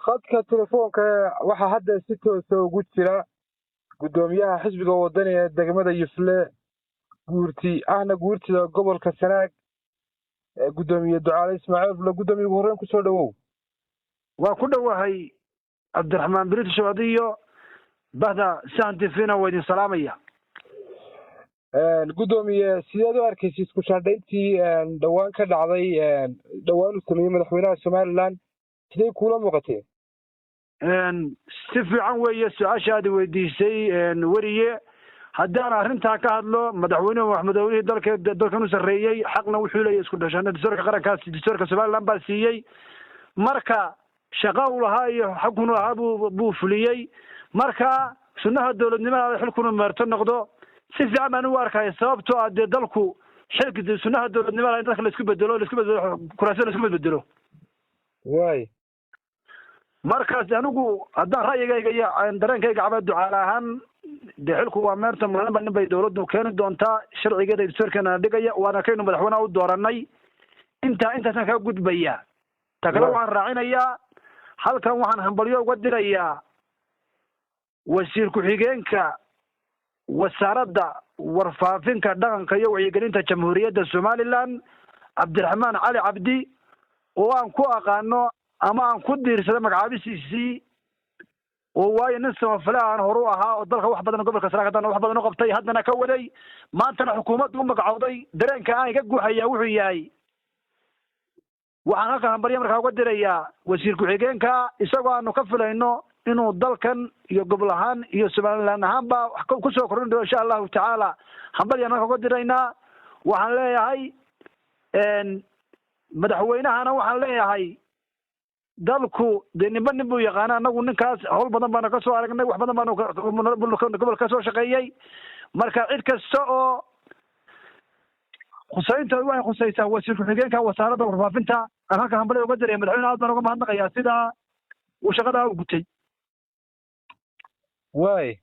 Khadka telefoonka waxaa hadda si toosa ugu jira guddoomiyaha xisbiga Wadani ee degmada Yufle, guurti ahna guurtida gobolka Sanaag, guddoomiye Ducaale Ismaaciil Bulle. Guddoomiye, ugu horreyn kusoo dhawow. Waa ku dhowahay, Cabdiraxmaan British, adiyo bahda Sahan TV-na waa idin salaamaya. Guddoomiye, sideed u arkaysa isku shaandhayntii dhowaan ka dhacday, dhowaan uu sameeyey madaxweynaha Somaliland? Sidee kuula muuqatee? Si fiican weeye su-aasha aad weydiisay, weriye. Haddaan arrintaa ka hadlo, madaxweynuhu madaxweynihii dalka, dalkan u sarreeyey, xaqna wuxuu leeyahy isku dhashan dastuurka qarankaas, dastuurka Somaliland baa siiyey. Marka shaqa uu lahaa iyo xaqunu lahaa buu fuliyey. Marka sunnaha dowladnimada xilkuna meerto noqdo, si fiican baan u arkaya, sababtoo ah dee dalku xilka sunnaha dowladnimada in dadka laisku bedelo, laisku bedelo kuraasada, laisku bedbedelo. Waay. Markaas anigu haddaan ra'yigayga iyo dareenkayga caba, Ducaale ahaan, dee xilku waa meerta, maalinba nin bay dawladdu keeni doontaa, sharcigeeda dastuurkeena dhigaya, waana kaynu madaxweynaha u dooranay. Intaasaan kaga gudbaya. Ta kale waxaan raacinayaa, halkan waxaan hambalyo uga dirayaa wasiir ku-xigeenka Wasaaradda Warfaafinka, Dhaqanka iyo Wacyigelinta Jamhuuriyadda Somaliland, Cabdiraxmaan Cali Cabdi, oo aan ku aqaano ama aan ku diirsada magacaabisiisii, oo waayo nin samafale aan horu ahaa oo dalka wax badan, gobolka Sanaag haddana wax badan u qabtay, haddana ka waday, maantana xukuumadda u magacowday. Dareenka aan iga guuxayaa wuxuu yahay, waxaan halkan hambalyo markaa uga dirayaa wasiir ku-xigeenka, isagoo aanu ka filayno inuu dalkan iyo gobol ahaan iyo Somaliland ahaanba wax kusoo kordhin doono, insha Allahu tacaala. Hambalyaan halka uga diraynaa. Waxaan leeyahay madaxweynahana, waxaan leeyahay dalku dee ninba nin buu yaqaana. Anagu ninkaas hawl badan baanu kasoo aragnay, wax badan baanu gobol kasoo shaqeeyey. Marka cid kasta oo khusaynta waxay khusaysaa wasiir ku-xigeenka Wasaaradda Warfaafinta aan halka hambalya uga diraya. Madaxweyne aad baan uga mahadnaqayaa sidaa uu shaqadaa u gutay. Waay.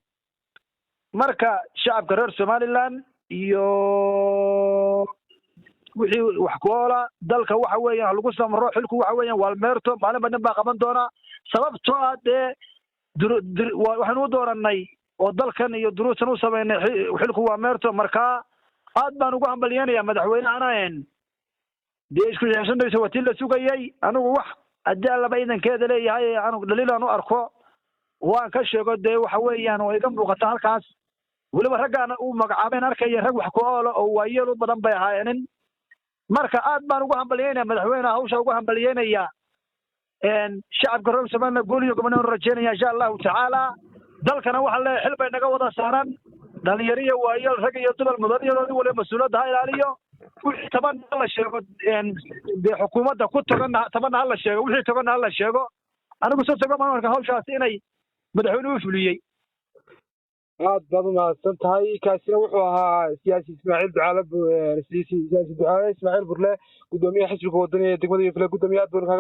Marka shacabka reer Somaliland iyo wixii wax ku oola dalka, waxa weeyaan lagu samro. Xilku waxa weeyaan waalmeerto, maalinba nin baa qaban doona, sababtoo ah dee waxaynu u dooranay oo dalkan iyo duruusan u samaynay, xilku waa meerto. Markaa aad baan ugu hambalyeynaya madaxweynehana. Dee isku yeeshanayso waa tii la sugayay. Anigu wax haddii Allaba idankeeda leeyahay anu dhaliil aan u arko waan ka sheego, dee waxa weeyaan oo iga muuqata halkaas. Weliba raggaan uu magacaabeen arkaya, rag wax ku oola oo waayeel u badan bay ahaayeenin. Marka aad baan ugu hambalyeynaya madaxweyneha, hawsha ugu hambalyeynaya. Shacabka reer Somaliland guul iyo gobonimo rajeynaya, insha Allahu tacaala. Dalkana waxaan leeyahay xil bay naga wada saaran, dhalinyaro iyo waayeel, rag iyo dumar, mudanayadoodii waliba mas-uuliyadda ha ilaaliyo. Wixii taban hala sheego, dee xukuumadda ku toganna tabanna hala sheego, wixii toganna hala sheego. Anigu si togan baan arka hawshaasi inay madaxweynuhu fuliyey. Aad baad umahadsan tahay. Kaasina wuxuu ahaa siyaasi Ismaaciil Ducaale, siyaasi Ducaale Ismaaciil Burle, guddoomiyaha xisbiga Wadani ee degmada Yufle. Guddoomiye, aad baan kaaga